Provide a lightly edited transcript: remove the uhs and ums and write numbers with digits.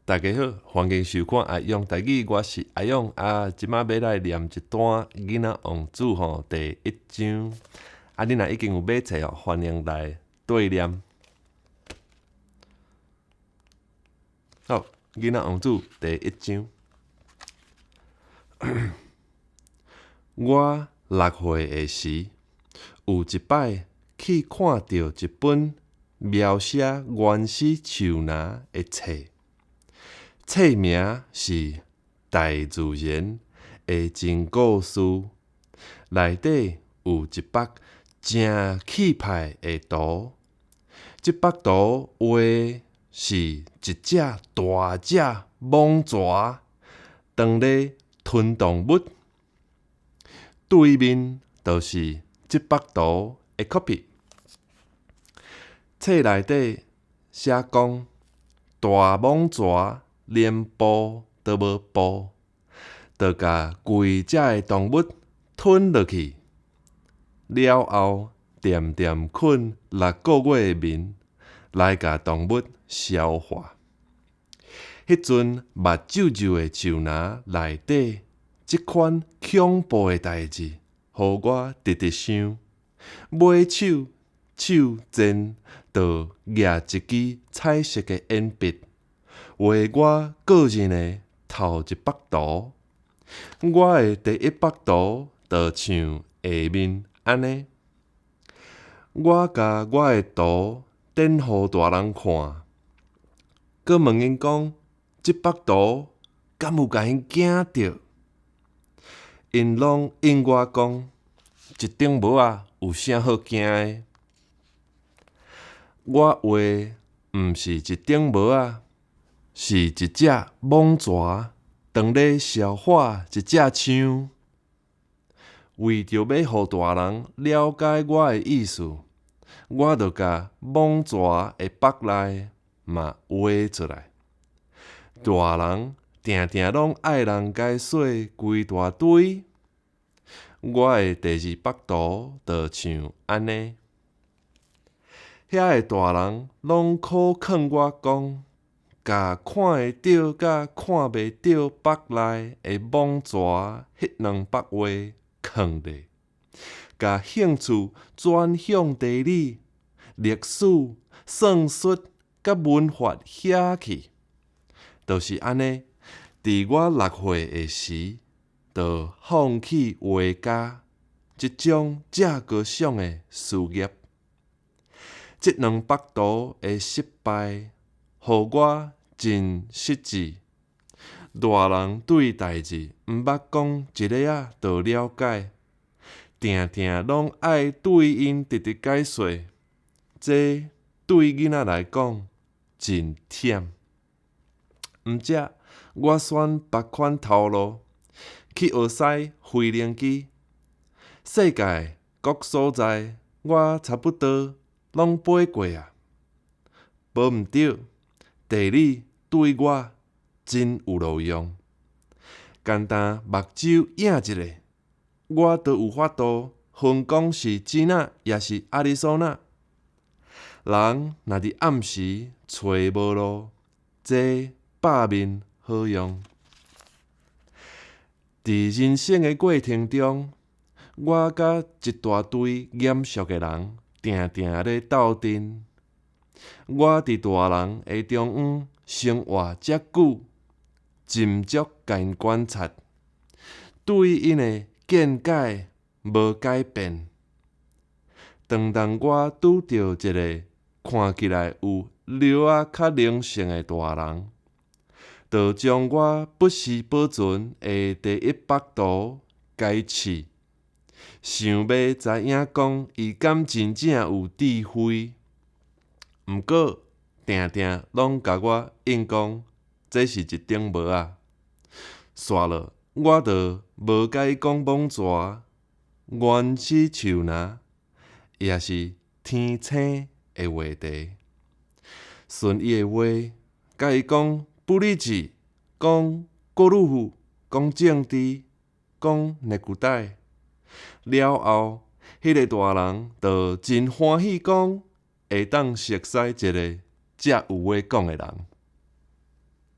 大家好，歡迎收看阿勇台語，我是阿勇啊。這擺欲來念一段囡仔王子吼第一章。啊，你若已經有買冊哦，歡迎來對念。好，囡仔王子第一章。我6歲的時，有一擺去看著一本描寫原始樹林的冊。冊名是《大自然的真故事》，內底有一幅誠氣派的圖。這幅圖畫是一隻大隻蠓蛇，當咧吞動物。對面就是這幅圖的 copy。冊內底寫講，大蠓蛇連捕都無捕，就共規隻的動物吞落去。了後，恬恬睏6個月的眠，來共動物消化。彼陣目睭睭的樹林內底，這款恐怖的代誌，予我直直想。尾手手賤，就舉一支彩色的鉛筆，畫我個人的頭一幅圖。我的第一幅圖就像下面按呢。我共我的圖展予大人看，閣問𪜶講，這幅圖敢有共𪜶驚著？𪜶攏應我講，一頂帽仔有啥好驚的？我畫的毋是一頂帽仔，是一隻蠓蛇當咧消化一隻象。為著欲予大人了解我的意思，我就共蠓蛇的腹內嘛畫出來。大人定定攏愛人解說規大堆。我的第二幅圖就像按呢。遐个大人攏苦勸我講，共看會著佮看袂著腹內的蠓蛇彼兩幅畫囥咧，共興趣轉向地理、歷史、算術佮文法遐去。就是按呢，佇我6歲的時，就放棄畫家這種遮高尚的事業。這兩幅圖的失敗，予我真失志。大人對代誌毋捌講一下仔就了解，定定攏愛對𪜶直直解說，這對囡仔來講真忝。毋才我選別款頭路，去學駛飛行機。世界各所在，我差不多攏飛過矣。無毋著，地理對我真有路用。簡單目睭影一下，我都有法度分講是支那抑是亞利桑那。人若佇暗時揣無路，這百面好用。佇人生的過程中，我佮一大堆嚴肅的人定定咧鬥陣。我佇大人的中央生活遮久，斟酌共𪜶觀察，對𪜶的見解無改變。當當我拄著一个看起來有略仔較靈性的大人，就將我不時保存的第一幅圖共伊試，想欲知影講伊敢真正有智慧。毋過定定攏共我應講，這是一頂帽仔。煞落我就無共伊講蠓蛇、原始樹林，抑是天星的話題。順伊的話，共伊講布里吉，講高爾夫，講政治，講內褲帶。了後，彼个大人就真歡喜講，會當熟似一个遮有話講的人。